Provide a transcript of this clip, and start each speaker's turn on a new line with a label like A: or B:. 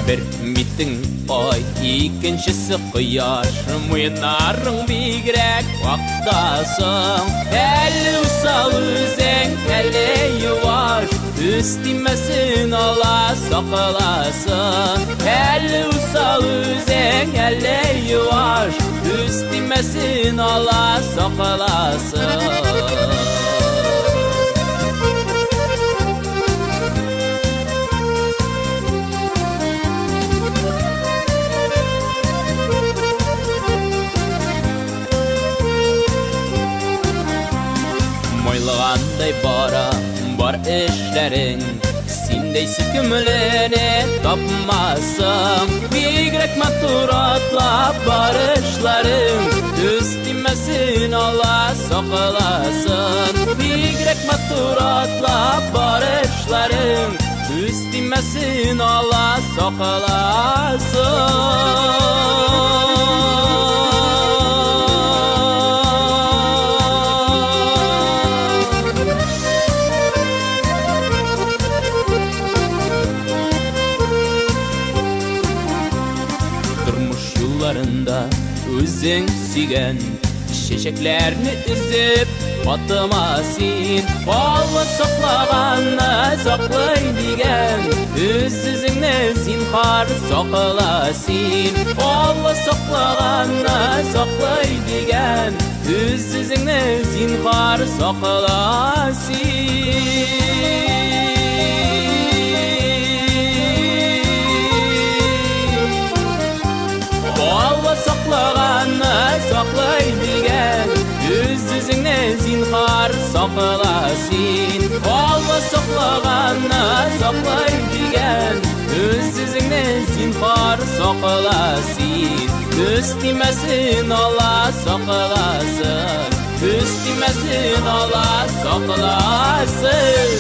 A: Бер битең ай, икенчесе кояш, муеннарың бигрәк вактасың. Әле усал үзең, әле юаш, күз тимәсен, Алла сакласын. Әле усал үзең, әле юаш, күз тимәсен, Алла сакласын. Майлыгандай бара бар эшләрең, синдәй сөйкемлене тапмасың. Бигрәк матур атлап барышларың, күз тимәсен, Алла сакласын. Бигрәк матур атлап барышларың, күз тимәсен, Алла сакласын. Тормыш юлларында үзең сөйгән чәчәкләрне өзеп атма син. Алла саклаганны саклый дигән, үз үзеңне зинһар сакла син. Алла саклаганны саклый дигән, үз үзеңне зинһар сакла син. Алла саклаганны саклый дигән, үз үзеңне зинһар сакла син. Алла саклаганны саклый дигән, үз үзеңне зинһар сакла син. Күз тимәсен, Алла сакласын. Күз тимәсен, Алла сакласын.